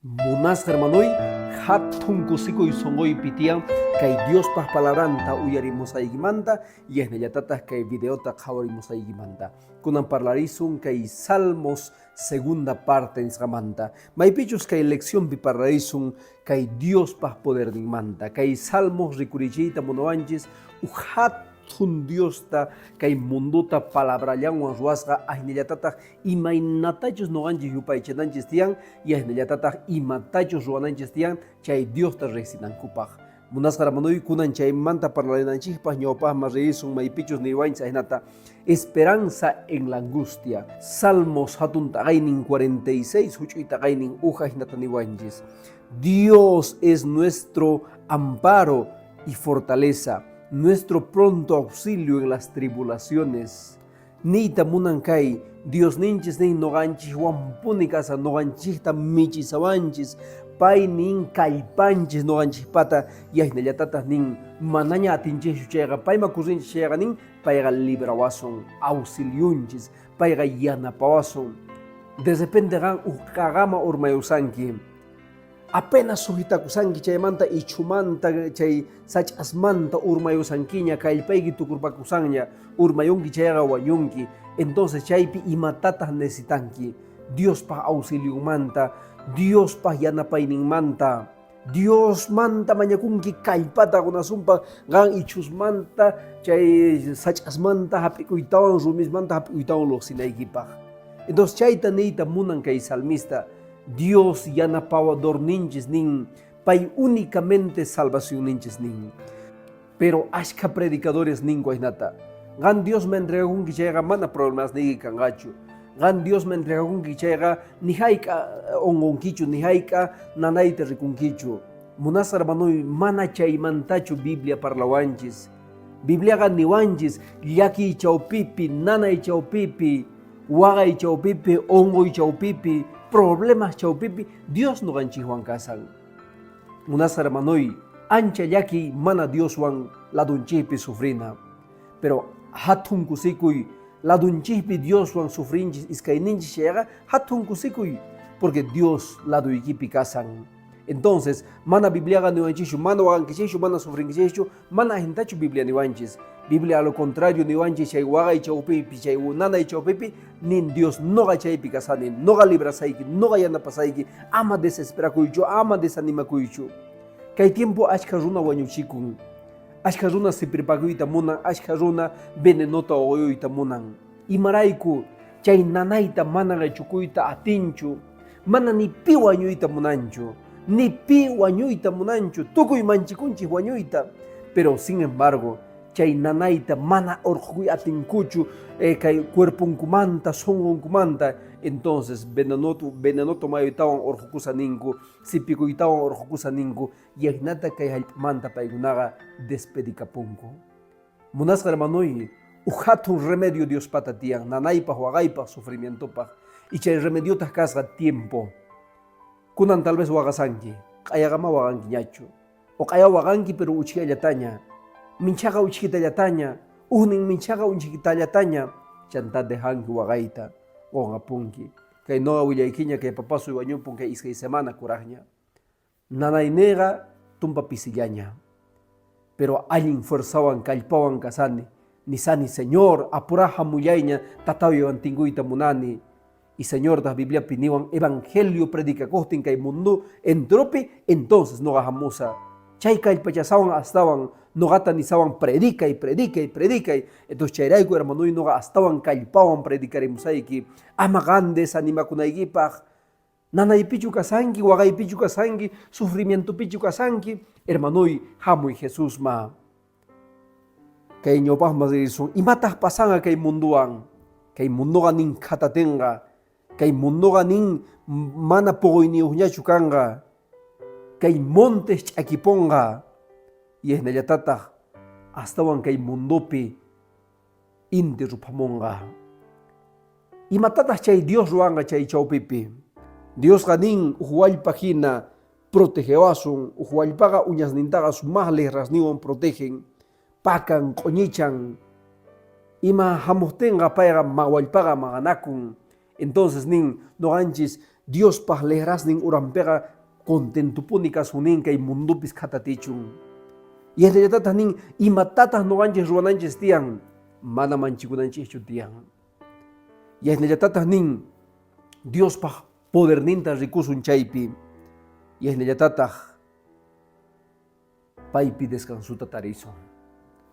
Munasqa hermanoy, hatun kusikuy sonqoypi tiyan kay Diospaj palabranta uyarimusqaykimanta y ajinallatataq kay videota qhawarimusqaykimanta. Kunan parlarisun kay Salmos segunda parte nisqamanta. Maypichus kay leccionpi parlarisun kay Diospaj poderninmanta. Kay Salmos rikurichiyta munawanchis uj hatun Diosta kay mundota palabrallanwan ruwasqa, ajinallatataq imaynatachus noqanchis yupaychananchis tiyan y ajinallatataq imatachus ruwananchis tiyan chay Diosta riqsinankupaq. Munasqa hermanoy, kunan chaymanta parlarinanchikpaq ñawpaqman risun maypichus niwanchis ajinata Esperanza en la angustia. Salmos hatun taqaynin 46 huch'uy taqaynin uj ajinata niwanchis. Dios es nuestro amparo y fortaleza, nuestro pronto auxilio en las tribulaciones. Niyta munan kay, Diosninchis nin noqanchikwanpuni kashan, noqanchikta michisawanchis, pay nin kallpanchis noqanchikpata, y ajinallatataq nin manaña atinchischu chayqa, payman kurrinchis chayqa nin payqa librawasun, auxilionchis, payqa yanapawasun. De repente qan uj qaqama urmayusanki. Apenas sujitakusanki chaymanta ichhumanta chay sach'asmanta urmayusankiña, kallpayki tukurpakusanña, urmayunki chayqa wañunki. Entonces chaypi imatataq necesitanki? Diospaj auxilionmanta, Diospaj yanapayninmanta. Diosmanta mañakunki kallpata qonasunpaj qan ichhusmanta chay sach'asmanta hap'ikuytawan rumismanta hap'ikuytawan lluqsinaykipaq. Entonces chayta niyta munan kay salmista. Dios yanapawadorninchis nin, pay únicamente salvacionninchis nin. Pero ashkha predicadores ninku ajinata, Qan Diosman entregakunki chayqa mana problemasniyki kanqachu. Qan Diosman entregakunki chayqa ni hayk'a onqonkichu, ni hayk'a nanayta rikunkichu. Munasqa hermanoy, mana chaymantachu Biblia parlawanchis. Bibliaqa niwanchis llakiy chawpipi, nanay chawpipi, Waqay chawpipi, onqoy chawpipi, problemas chawpipi Dios noqanchikwan kasan. Munasqa hermanoy, ancha llakiy mana Dioswan ladunchikpi sufrina. Pero hatun kusikuy ladunchikpi Dioswan sufrinchis iskayninchis chayqa hatun kusikuy, porque Dios laduykipi kasan. Entonces, mana Bibliaqa niwanchischu, mana waqankichischu, mana sufrinkichischu, mana ajintachu Biblia niwanchis. Biblia a lo contrario niwanchis chay waqay chawpipi, chay nanay chawpipi, nin Dios noqa chaypi kasani, noqa librasayki, noqa yanapasayki, ama desesperakuychu, ama desanimakuychu. Kay tiempo achkha runa wañuchikun, achkha runa sipirpakuyta munan, achkha runa venenota uquyuyta munan. Imarayku chay nanayta mana qechukuyta atinchu, mana ni pi wañuyta munanchu, ni pi wañuyta munanchu, tukuy manchikunchik wañuyta, pero sin embargo chay nanayta mana urqhukuy atinkuchu eh, kay cuerponkumanta, sunqunkumanta, entonces venenoto, venenoto tomayuytawan urqhukusa ninku, sipikuytawan urqhukusa ninku, y ajinata kay jallp'amanta paykunaqa despedikapunku. Munasqa hermanoy, uj jatun remedio Diospata tiyan, nanaypaj, waqaypaj, sufrimientopaj. Y chay remediotaj kasqa tiempo. Kunan tal vez waqasanki, q'ayaqa ma waqankiñachu. O q'aya waqanki pero uchkallataña. Minchaqa uchkitallataña, ujnin minchaqa uchkitallataña, chantá dejanki waqayta, qonqapunki. Kay noqa willaykiña kay papasuy wañupun kay iskay semana kurajña. Nanayniyqa tumpa pisillaña, pero allin fuerzawan kallpawan kasani, nisani, Señor, apurá hamullayña tataywan tinkuyta munani. Y Señortaq Bibliapi niwan evangelio predicakuqtin kay mundo enteropi, entonces noqa hamusa. Chay kallpachasawan astawan noqata nisawan predicay, predicay, predicay. Entonces chayrayku hermanoy noqa astawan kallpawan predicarimusayki, ama qan desanimakunaykipaq. Nanaypichu kasanki, waqaypichu kasanki, sufrimientopichu kasanki, hermanoy, hamuy Jesusma. Kay ñawpaqman risun, imataq pasanqa kay mundowan? Kay mundoqa nin khatatinqa, kay mundoqa nin mana puquyniyuqñachu kanqa, kay montes ch'akipunqa, y hinallatataq astawan kay mundopi inti ruphamunqa. Imatataq chay Dios ruwanqa chay chawpipi? Diosqa nin uj wallpa hina protegewasun, uj wallpaqa uñasnintaqa sumaq lijrasninwan protegen, pakan, q'oñichan. Ima hamuqtinqa payqa wallpaqa maqanakun. Entonces nin noqanchis Diospaj lijrasnin uranpeqa contentopuni kasun nin kay mundopis khatatichun. Yachallatataj nin imatataj noqanchis ruwananchis tiyan, mana manchikunanchischu tiyan. Yachallatataj nin Diospaj poderninta rikusun chaypi. Yachallatataj paypi descansuta tarisun.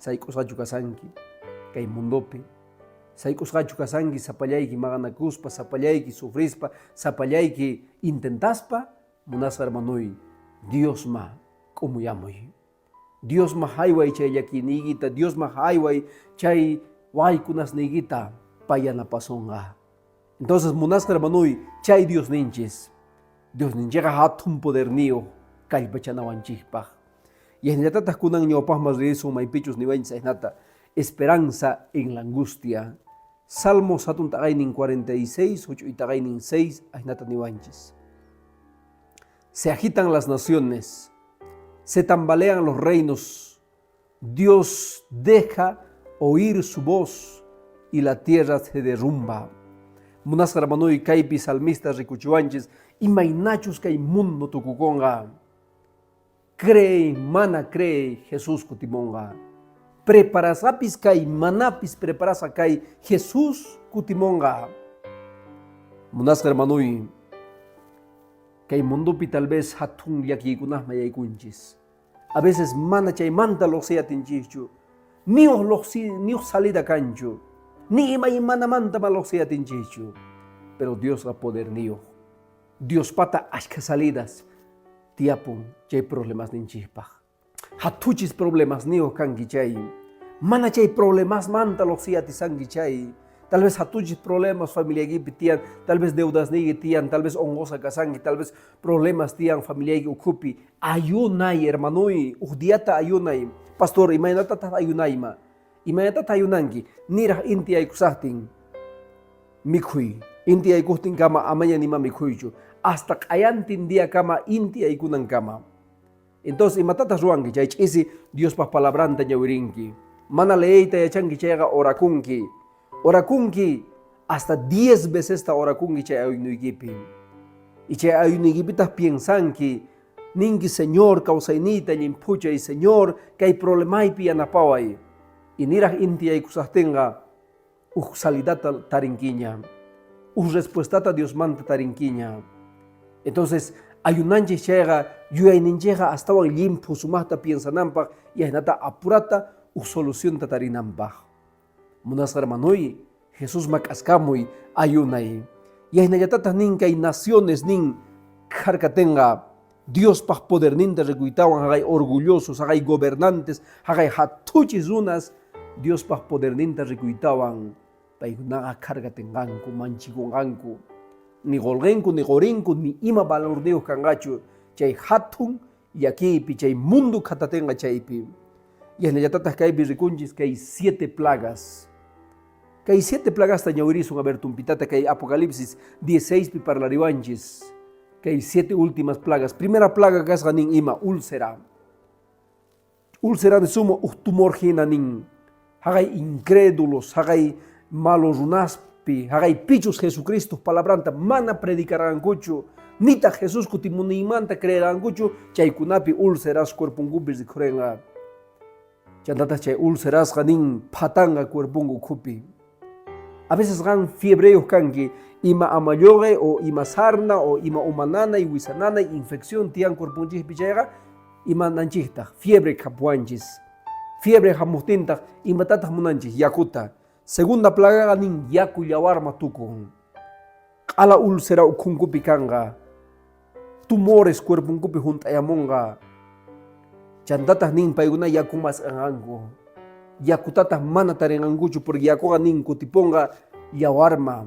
Sayk'usqachu kasanki kay mundopi, sayk'usqachu kasanki sapallayki maqanakuspa, sapallayki sufrispa, sapallayki intentaspa, munasqa hermanoy, Diosma k'umuyamuy. Diosma hayway chay llakiyniykita, Diosma hayway chay waykunasniykita, pay yanapasonqa. Entonces, munasqa hermanoy, chay Diosninchis, Diosninchikqa hatun poderniyuq kallpachanawanchikpaq. Yahnallatataq kunan ñawpaqman risun maypichus niwanchis ahinata, esperanza en la angustia. Salmos hatun t'aqaynin 46, huch'uy t'aqaynin 6 ahinata niwanchis. Se agitan las naciones, se tambalean los reinos, Dios deja oír su voz y la tierra se derrumba. Munasqa hermanoy, kaypi salmista rikuchiwanchis imaynachus kay mundo tukukunqa. Cree, mana cree, Jesús kutimunqa. Preparasqapis kay, manapis preparasqa kay, Jesús kutimunqa. Munasqa hermanoy, kay mundopi tal vez hatun llakiykunasman yaykunchis. A veces mana chaymanta lluqsiy atinchischu, ni uj lluqsi, ni uj salida kanchu, ni imaymanamanta ma lluqsiy atinchischu. Pero Diosqa poderniyuq. Diospata ashkha salidas tiyapun chay problemasninchispaq. Hatuchis problemasniyuq kanki chay, mana chay problemasmanta lluqsiy atisanki chay, tal vez hatuchis problemas familiaykipi tiyan, tal vez deudasniyki tiyan, tal vez onqosqa kasanki, tal vez problemas tiyan familiayki ukhupi, ayunay hermanoy, uj diata ayunay. Pastor, imaynatataq ayunayma? Imaynatataq ayunanki? Niraq inti yaykusaqtin mikhuy. Inti yaykuqtinkama amaña nima mikhuychu. Hasta q'ayantin diakama inti yaykunankama. Entonces, imatataq ruwanki? Chay ch'isi Diospaq palabranta ñawirinki. Mana leeyta yachanki chayqa orakunki. Orakunki hasta 10 vecesta orakunki chay ayunuykipi. Y chay ayunuykipitaq piensanki, ninki, Señor, kawsayniyta llimphuchay, Señor, kay problemaypi yanapaway. Y niraq inti yaykusaqtinqa uj salidata tarinkiña, uj respuestata Diosmanta tarinkiña. Entonces, ayunanchis chayqa yuyayninchikqa astawan llimphu sumaqta piensananpaq y ahinata apurata uj solucionta tarinanpaq. Munasqa hermanoy, Jesús mak'askamuy, ayunay. Y ahinallatataq nin kay naciones nin kharkatenqa Diospaq poderninta rikuytawan haqay orgullosos, haqay gobernantes, haqay hatuchis runas Diospaq poderninta rikuytawan paykunaqa kharkatenqanku, manchikunqanku. Ni qolqenku, ni qorinku, ni ima valorniyuq kanqachu chay hatun llakiypi, chay mundo khatatenqa chaypi. Y ahinallatataq kaypi rikunchis kay siete plagas. Kay siete plagasta ñawirisun, a ver, tumpitata kay Apocalipsis 16 pi parlariwanchis. Kay siete últimas plagas. Primera plaga kasqa nin ima, úlcera. Úlcera nisumo uj tumor hina nin. Haqay incrédulos, haqay malo runaspi, haqay pichus Jesucristo palabranta mana predicarqankuchu, nitaq Jesús kutimunanmanta creerqankuchu, chaykunapi úlceras cuerponkupi rikhurenqa. Chantataq chay úlcerasqa nin phatanqa cuerponku ukhupi. A veces qan fiebreyuq kanki, ima amalluqe o ima sarna o ima uma nanay, wisa nanay, infección tiyan cuerponchikpi chayqa, imananchiktaq? Fiebre khapuwanchis. Fiebre hamuqtintaq, imatataq munanchik? Yakuta. Segunda plagaqa nin yaku yawarma tukun. Q'ala úlcera ukhunkupi kanqa. Tumores cuerponkupi hunt'ayamunqa. Chantataq nin paykuna yaku mas'anqanku. Yakutataq mana tarinqankuchu porque yakuqa nin kutipunqa yawarma.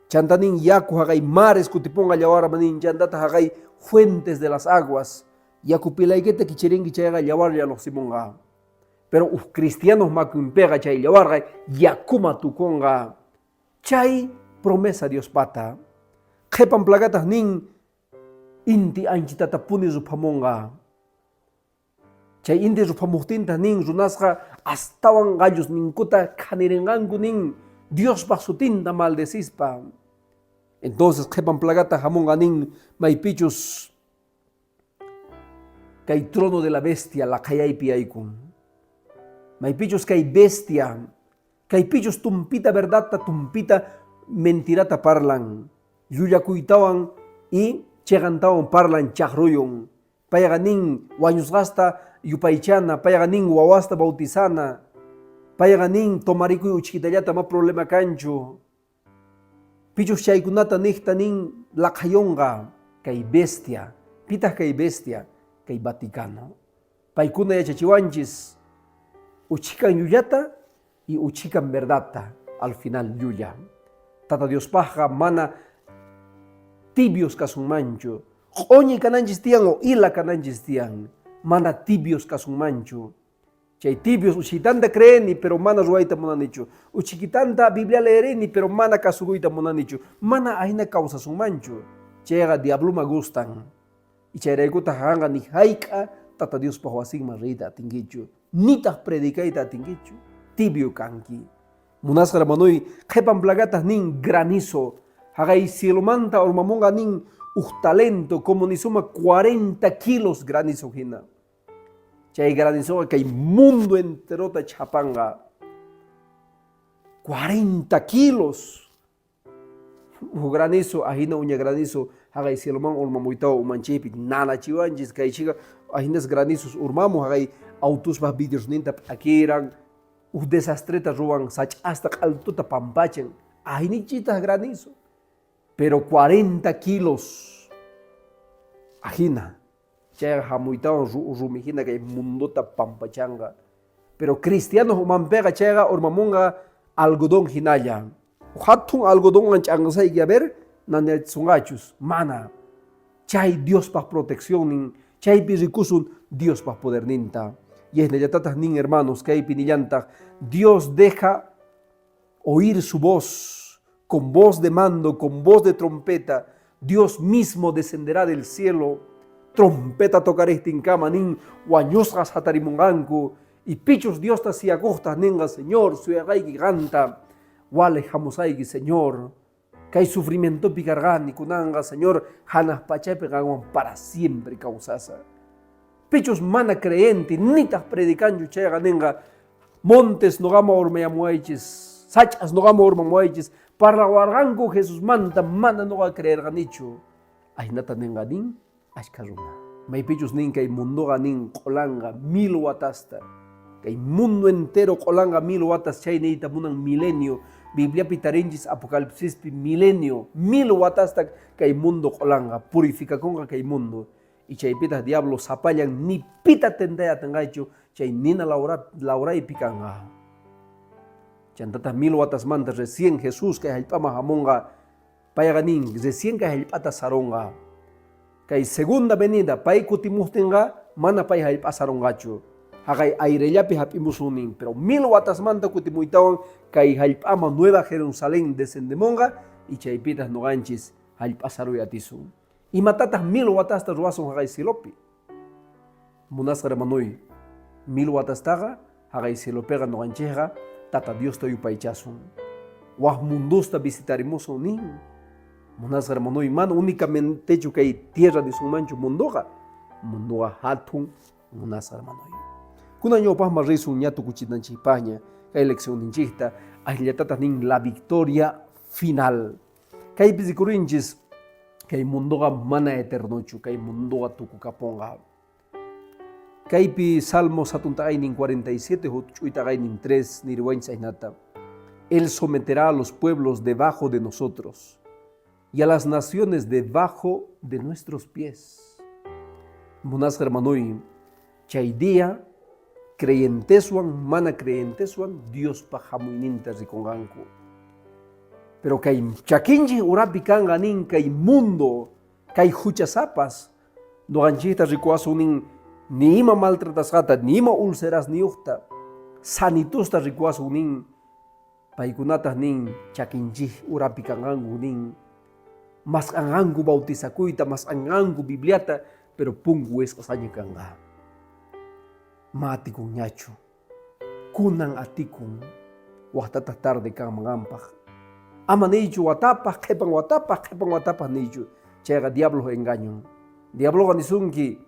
Chanta nin yaku haqay mares kutipunqa yawarma nin chantataq haqay fuentes de las aguas. Yaku pilaykita kichirinki chayqa yawarlla lluqsimunqa. Pero uj cristianos makinpiqa chay yawarqa yakuma tukunqa. Chay promesa Diospata. Qhipan plagataq nin inti anchitatapuni ruphamunqa. Chay inti ruphamuqtintaq nin runasqa astawan qallus ninkuta khanirinqanku nin Diospaq sutinta maldecispa. Entonces qhipan plagata hamunqa nin maypichus kay trono de la bestia laqhayaypi yaykun. Maypichus kay bestia, kaypichus tumpita verdadta, tumpita mentirata parlan, llullakuytawan y chiqantawan parlan chaqruyun. Payqa nin wañusqasta yupaychana, payqa nin wawasta bautizana, payqa nin tomarikuy uchkitallata ma problema kanchu. Pichus chaykunata niqta nin laqhayunqa kay bestia. Pitaq kay bestia? Kay Vaticano. Paykuna yachachiwanchis uchhikan llullata y uchhikan verdadta, al final llulla. Tata Diospaqqa mana tibios kasunmanchu. Q'uñi kananchis tiyan o ila kananchis tiyan. Mana tibios kasunmanchu. Chay tibios uchhitanta creeni, pero mana ruwayta munanichu. Uchhikitanta Biblia leerini, pero mana kasukuyta munanichu. Mana ahina kawsasunmanchu. Chayqa diabloma gustan. Y chayraykutaq qanqa ni hayk'a Tata Diospaq wasinman riyta atinkichu, nitaq predicayta atinkichu. Tibio kanki. Munasqa hermanoy, qhipan plagataq nin granizo. Haqay cielomanta urmamunqa nin uj talento, como nisuma 40 kilos granizo hina. Chay granizoqa kay mundo enterota chhapanqa. 40 kilos. Uj granizo, ahina uña granizo, haqay cieloman urmamuytawa umanchikpi nanachiwanchis kay chika ahinas granizos urmamun haqay autospaq vidriosninta p'akiran, uj desastreta ruwan sach'asta q'altuta pampachan, ahinichitaq granizo. Pero 40 kilos ahina chayqa hamuytawan rumi hina kay mundota pampachanqa. Pero cristianos umanpiqa chayqa urmamunqa algodón hinalla. Hatun algodonwan ch'anqasayki a ver nanachisunqachus, mana. Chay Diospaq proteccionnin, chaypi rikusun Diospaq poderninta. Y hinallatataq nin hermanos, kaypi nillantaq, Dios deja oír su voz, con voz de mando, con voz de trompeta, Dios mismo descenderá del cielo, trompeta tocarejtinkama nin wañusqas hatarimunqanku, y pichus Diosta siyakuqtaq ninqa, Señor, suyaqayki qanta, walej hamusayki, Señor, kay sufrimientopi karqani, kunanqa, Señor, hanaq pachapi qanwan para siempre kawsasaq. Pichus mana creyente, nitaq predicanchu chayqa ninqa, montes noqama urmayamuwaychis, sach'as noqama urmamuwaychis, parlawarqanku Jesusmanta mana noqa creerqanichu. Ahinata ninqa nin ashkha runa. Maypichus nin kay mundoqa nin q'ulanqa 1000 watasta. Kay mundo entero q'ulanqa 1000 watas, chay niyta munan milenio. Bibliapi tarinchis Apocalipsispi milenio, 1000 watasta kay mundo q'ulanqa, purificakunqa kay mundo. Y chaypitaq diablo sapallan ni pita tentay atinqaychu, chay nina lawraypi kanqa. Chantataq 1000 watasmanta recién Jesús kay hallp'aman hamunqa, payqa nin recién kay hallp'ata sarunqa. Kay segunda venida pay kutimuqtinqa mana pay hallp'a sarunqachu. Haqay airellapi hap'imusun nin, pero 1000 watasmanta kutimuytawan kay hallp'aman Nueva Jerusalén descendemunqa y chaypitaq noqanchis hallp'a saruy atisun. Imatataq 1000 watasta ruwasun haqay cielopi? Munasqa hermanoy, 1000 watastaqa haqay cielopiqa noqanchikqa Tata Diosta yupaychasun. Waj mundosta visitarimusun nin. Munasqa hermanoy, mana únicamentechu kay tierra nisunmanchu mundoqa. Mundoqa hatun, munasqa hermanoy. Kunan ñawpaqman risun ña tukuchinanchikpaqña kay leccionninchikta, ahillatataq nin la victoria final. Kaypi rikurinchis kay mundoqa mana eternochu, kay mundoqa tukukapunqa. Kaypi Salmo hatuntaqaynin 47, huch'uytaqaynin 3 niriwanchis ahinata. Él someterá a los pueblos debajo de nosotros y a las naciones debajo de nuestros pies. Munasqa hermanoy, chay día creyenteswan mana creyenteswan Diospaq hamuyninta rikunqanku. Pero kay chakinchik urapi kanqa nin kay mundo, kay huchasapas, noqanchikta rikuwasun nin ni ima maltratasqata, ni ima ulcerasniyuqta, sanitusta rikuwasun nin, paykunataq nin chakinchik urapi kanqanku nin, mas'anqanku bautizakuyta, mas'anqanku Bibliata, pero punku wisq'asqaña kanqa. Ma atikunñachu, kunan atikun, waqtataq tarde kanman qampaq. Ama niychu watapaq, qhipan watapaq, qhipan watapaq niychu. Chayqa diabloq engañon. Diabloqa nisunki,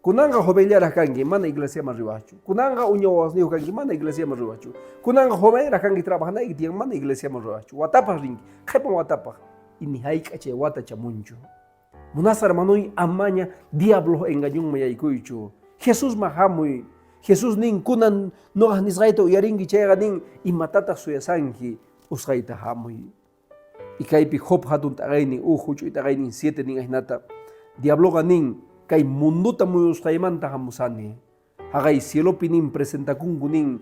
Kunanqa jovenllaraq kanki, mana iglesiaman riwaqchu. Kunanqa uña wawasniyuq kanki, mana iglesiaman riwaqchu. Kunanqa jovenraq kanki, trabajanayki tiyan, mana iglesiaman riwaqchu. Watapaq rinki, qhipan watapaq. Y ni hayk'a chay wata chamunchu. Munasqa hermanoy, amaña diabloq engañonman yaykuychu. Jesusman hamuy. Jesús nin, kunan noqaq nisqayta uyarinki chayqa nin, imatataq suyasanki, usqayta hamuy. Y kaypi Job hatun t'aqaynin, uj huch'uy t'aqaynin 7 nin ajinata. Diabloqa nin, kay mundota muyusqaymanta hamusani. Haqay cielopi nin presentakunku nin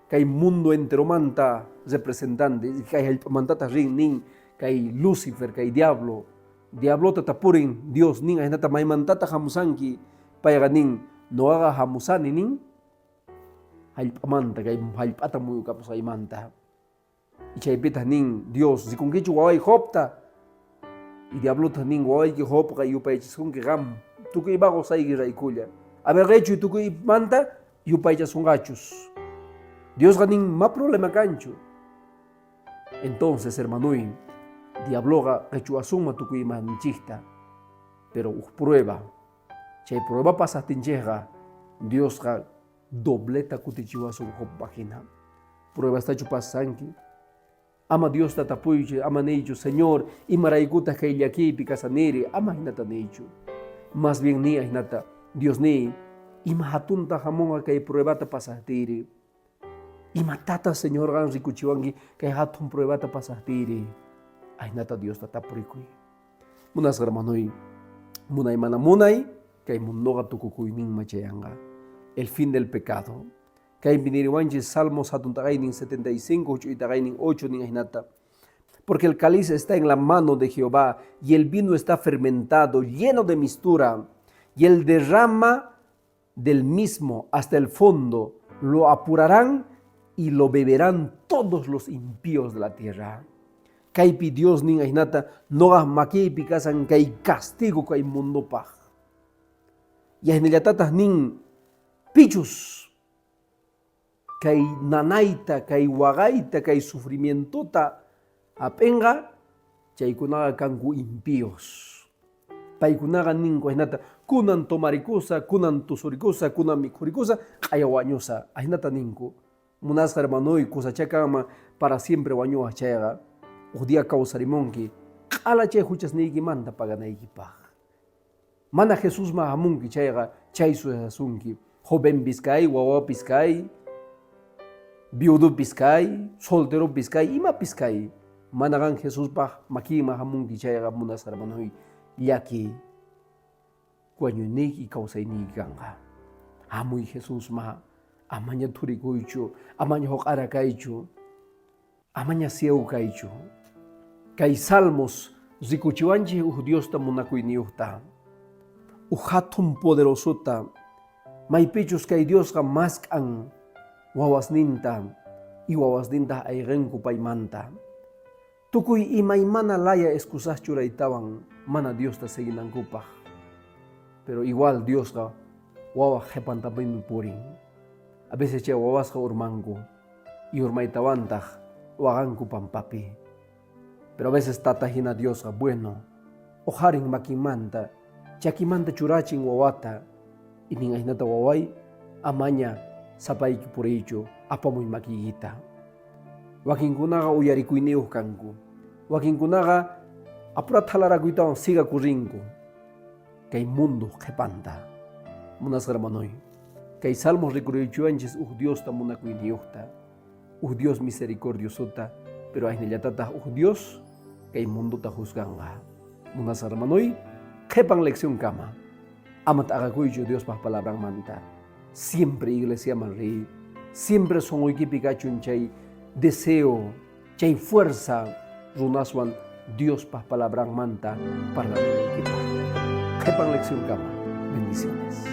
kay mundo enteromanta representante, kay hallp'amantataq rin nin kay Lucifer, kay diablo. Diablota tapurin Dios nin ajinata maymantataq hamusanki? Payqa nin, noqaqa hamusani nin hallp'amanta, kay hallp'ata muyukapusqaymanta. Y chaypitaq nin Dios, rikunkichu waway Jobta? Y diablotaq nin, wawayki Jobqa yupaychasunki qam, tukuy ima qosayki raykulla. A ver, qechuy tukuy imanta yupaychasunqachus. Diosqa nin, ma problema kanchu. Entonces, hermanoy, diabloqa qechuwasunman tukuy imaninchikta, pero uj prueba. Chay prueba pasaqtinchikqa, Diosqa dobleta kutichiwasun Jobpa hina. Pruebastachu pasanki? Ama Diosta tapuychu, ama niychu, Señor, imaraykutaq kay llakiypi kasaniri, ama hinata niychu. Más bien niy ahinata, Diosniy, ima hatunta hamunqa kay pruebata pasaqtiyri? Imatataq Señor qan rikuchiwanki kay hatun pruebata pasaqtiyri? Ahinata Diosta tapurikuy. Munasqa hermanoy, munay mana munay, kay mundoqa tukukuyninman chayanqa. El fin del pecado. Kaypi niriwanchis Salmos hatun t'aqaynin 75, huch'uy t'aqaynin 8 nin ahinata. Porque el cáliz está en la mano de Jehová y el vino está fermentado, lleno de mistura, y él derrama del mismo hasta el fondo, lo apurarán y lo beberán todos los impíos de la tierra. Kaypi Dios nin ahinata, noqaj makiypi kasan kay castigo kay mundopaq. Y ahinallatataq nin, pichus kay nanayta, kay waqayta, kay sufrimientota hap'inqa, chaykunaqa kanku impíos. Paykunaqa ninku ahinata, kunan tomarikusa, kunan tusurikusa, kunan mikhurikusa, q'aya wañusa. Ahinata ninku. Munasqa hermanoy, kusachá kanman para siempre wañuwaq chayqa, uj día kawsarimunki, q'ala chay huchasniykimanta paganaykipaq. Mana Jesusman hamunki chayqa, chay suyasunki. Jovenpis kay, wawapis kay, viudopis kay, solteropis kay, imapis kay. Mana qan Jesuspaq makinman hamunki chayqa, munasqa hermanoy, llaki wañuyniyki kawsayniyki kanqa. Hamuy Jesusman, amaña thurikuychu, amaña huq'ara kaychu, amaña ciego kaychu. Kay Salmos rikuchiwanchik uj Diosta munakuyniyuqta, uj hatun poderosota, maypichus kay Diosqa mask'an wawasninta y wawasnintaq ayqenku paymanta. Tukuy imaymana laya excusas churaytawan mana Diosta seguinankupaq. Pero igual Diosqa wawaq qhepantapimi purin. A veces chay wawasqa urmanku y urmaytawantaq waqanku pampapi. Pero a veces tata hina Diosqa bueno, uqharin makinmanta, chakimanta churachin wawata y nin ahinata waway, amaña sapayki puriychu, apamuy makiykita. Wakinkunaqa uyarikuyniyuq kanku. Wakinkunaqa apura thalarakuytawan siga kurrinku kay munduq qhepanta. Munasqa hermanoy, kay Salmos rikuriychiwanchis uj Diosta munakuyniyuqta, uj Dios misericordiosota, pero ahinallatataq uj Dios kay mundota juzganqa. Munasqa hermanoy, qhepan lección kama. Ama t'aqakuychu Diospaq palabranmanta. Siempre iglesiaman riy. Siempre sonqoykipi kachun chay deseo, chay fuerza runaswan Diospaq palabranmanta parlanaykipaq. Qhepan lección kama. Bendiciones.